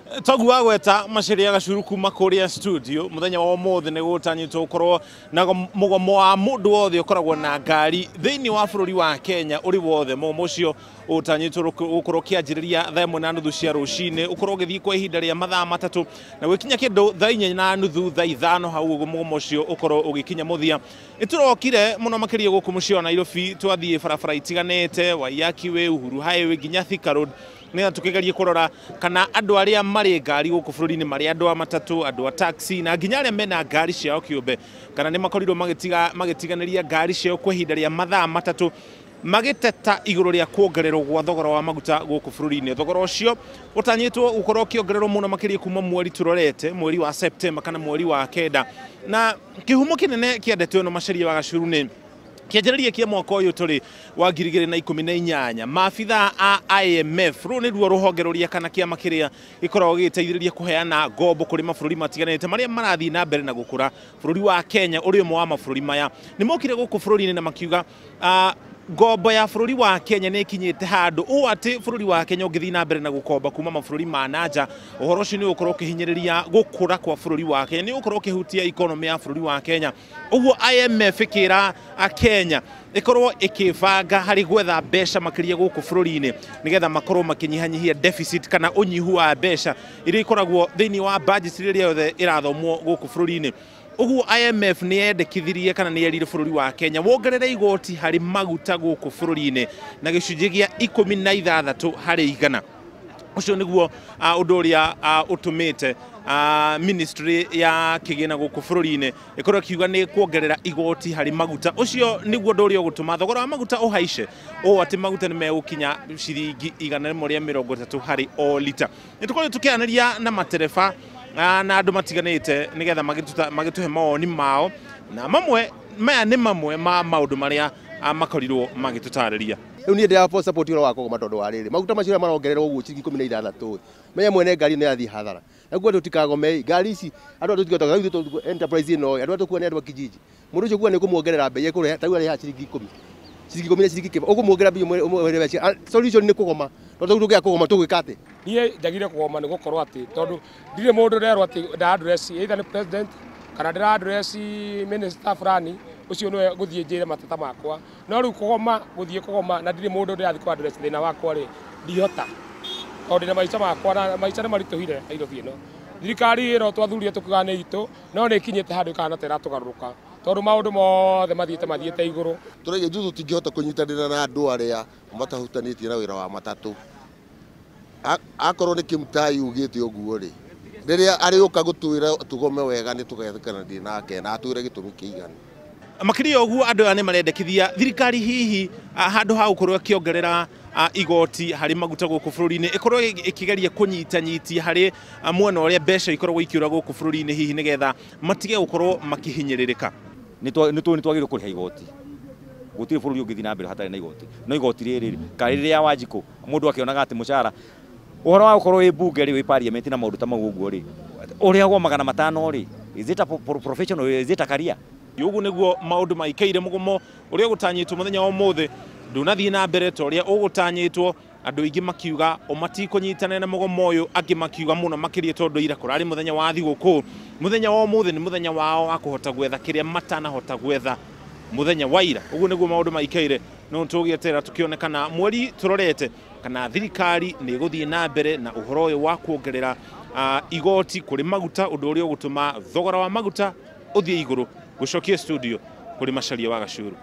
Togu wagweta Macharia Gacuru kuma kuria studio muthenya wa umuthi ni gutanyitwo gukorwo na mugomo wa mundu wothe ukoragwo na ngari thiini wa bururi wa Kenya uri wothe. Mugomo ucio utanyitwo gukorwo kianjiriria thaa 1:30 cia rucini, ukorwo ugithii kwa ihinda ria mathaa 3 na gwikinya kindu thaa 4:30 thaa 5 hau uguo mugomo ucio ukorwo ugikinya muthia. Niturokire muno makiria guku mucii wa Nairobi, twathie barabara itiganite, Waiyaki Way, Uhuru Highway nginya Thika Road, nĩgetha tũkĩgerie kũrora kana andũ arĩa marĩ ngari gũkũ bũrũri-inĩ marĩ andũ a matatũ, andũ a taxi na nginya arĩa mena ngari ciao kĩũmbe, kana nĩ makorirwo magĩtiganĩria ngari ciao kwa ihinda rĩa mathaa 3 magĩteta igũrũ rĩa kuongererwo gwa thogora wa maguta gũkũ bũrũri-inĩ. Thogora ũcio ũtanyĩtwo gũkorwo ũkĩongererwo mũno makĩria kuma mweri tũrorete, mweri wa Septemba kana mweri wa 9. Na kĩhumo kĩnene kĩa ndeto ĩno Macharia wa Gacuru nĩ kĩanjĩrĩria kĩa mwaka ũyũ tũrĩ wa 2018, maabithaa a IMF, rũrũ nĩruo rũhonge rũrĩa kana kĩama kĩrĩa gĩkoragwo gĩgĩteithĩrĩria kũheana ngombo kũrĩ mabũrũri matiganĩte marĩa marathiĩ na mbere na gũkũra. Bũrũri wa Kenya ũrĩ ũmwe wa mabũrũri maya. Nĩ mokire gũkũ bũrũri-inĩ na makiuga ngombo ya bũrũri wa Kenya nĩ ĩkinyĩte handũ ũũ atĩ bũrũri wa Kenya ũngĩthiĩ na mbere na gũkomba kuma mabũrũri ma nanja, ũhoro ũcio nĩ ũgũkorwo ũkĩhinyĩrĩria gũkũra kwa bũrũri wa Kenya, nĩ ũgũkorwo ũkĩhutia economy ya bũrũri wa Kenya. Ũguo IMF ĩkĩra Kenya ĩkorwo ĩkĩbanga harĩ gwetha mbeca makĩria gũkũ bũrũri-inĩ nĩgetha makorwo makĩnyihanyihia deficit kana ũnyihu wa mbeca iria ikoragwo thĩinĩ wa budget rĩrĩa yothe ĩrathomwo gũkũ bũrũri-inĩ. Ũguo IMF nĩ yendekithirie kana nĩ yerire bũrũri wa Kenya wongerere igoti harĩ maguta gũkũ bũrũri-inĩ na gĩcunjĩ gĩa 16 harĩ igana. Ũcio nĩguo ũndũ ũrĩa ũtũmĩte ministry ya kĩgĩna gũkũ bũrũri-inĩ ĩkorwo ĩkiuga nĩ kuongerera igoti harĩ maguta. Ũcio nĩguo ũndũ ũrĩa ũgũtũma thogora wa maguta ũhaice ũũ atĩ maguta nĩ megũkinya ciringi 130 harĩ o lita. Nĩ tũkoretwo tũkĩaranĩria na matereba na andũ matiganĩte nĩgetha magĩtũhe mawoni mao, na mamwe maya nĩ mamwe ma maũndũ marĩa makorirwo magĩtũtarĩria. Rĩu niĩ ndĩra support ũhoro wa kũgoma tondũ wa rĩrĩ maguta macio marongererwo ũguo ciringi 16, menya mwene ngari nĩ athiĩ hathara. Naguo andũ tikagome ngari ici, andũ andũ tũtigotaga ithuĩ enterprise ĩno, andũ andũ kuo nĩ andũ a kijiji. Mũndũ ũcio kuo nĩ ũkũmuongerera mbei ekũrĩha, ta rĩu arĩhaga ciringi 10, ciringi 10 na ciringi 10, ũkũmuongerera mbei ũmwĩre mbeca. Solution nĩ kũgoma, tondũ rĩu tũngĩaga kũgoma tũgwĩka atĩ? Niĩ njagire kũgoma nĩ gũkorwo atĩ tondũ ndirĩ mũndũ ndĩrerwo atĩ nda address either nĩ president kana ndĩra address minister fulani, ũcio nĩwe ngũthiĩ njĩre mateta makwa. No rĩu kũgoma, gũthiĩ kũgoma na ndirĩ mũndũ ndĩrathiĩ kũ address thĩna wakwa rĩ, ndihota. Tondũ ndĩna maica makwa na maica nĩ maritũhire Nairobi ĩno. Thirikari ĩno twathurire tũkiuga nĩ itũ, no nĩ ĩkinyĩte handũ ĩkahana ta ĩratũgarũrũka tondũ maũndũ mothe mathiĩte igũrũ. Tũraiga ithuĩ tũtingĩhota kũnyitanĩra na andũ arĩa matahutanĩtie na wĩra wa matatũ. Akorwo nĩ Kimutai ugĩte ũguo rĩ, rĩrĩa arĩũka gũtwĩra tũgome wega nĩ tũgetĩkanĩria nake na atwĩre gĩtũmi kĩiganu. Makĩria ũguo andũ aya nĩ marendekithia thirikari hihi handũ ha gũkorwo ĩkĩongerera igoti harĩ maguta gũkũ bũrũri-inĩ ĩkorwo ĩkĩgeria kũnyitanyitia harĩ mwena ũrĩa mbeca ikoragwo ikĩũra gũkũ bũrũri-inĩ hihi nĩgetha matige gũkorwo makĩhinyĩrĩrĩka. Nĩ twagĩrĩirwo kũrĩha igoti. Gũtirĩ bũrũri ũngĩthiĩ na mbere hatarĩ na igoti. No igoti rĩrĩ karĩ rĩrĩa Wanjikũ mũndũ akĩonaga atĩ mũcara ũhoro wa gũkorwo wĩ mbunge rĩ, wĩ parliament na maũndũ ta mau ũguo rĩ, ũrĩhagwo 500 rĩ, is it a professional, is it a career? Ũguo nĩguo maũndũ maikaire. Mũgomo ũrĩa ũgũtanyĩtwo mũthenya wa ũmũthĩ ndũnathiĩ na mbere ta ũrĩa ũgũtanyĩtwo. Andũ aingĩ makiuga o matikũnyitanĩra na mũgomo ũyũ, angĩ makiuga mũno makĩria tondũ ira kũrarĩ mũthenya wa thigũkũ. Mũthenya wa ũmũthĩ nĩ mũthenya wao wa kũhota gwetha kĩrĩa matanahota gwetha mũthenya wa ira. Ũguo nĩguo maũndũ maikaire. No tũgĩeterera tũkĩone kana mweri tũrorete kana thirikari nĩ ĩgũthiĩ na mbere na ũhoro ũyũ wa kuongerera igoti kũrĩ maguta, ũndũ ũrĩa ũgũtũma thogora wa maguta ũthiĩ igũrũ. Gũcokia studio kũrĩ Macharia wa Gacuru.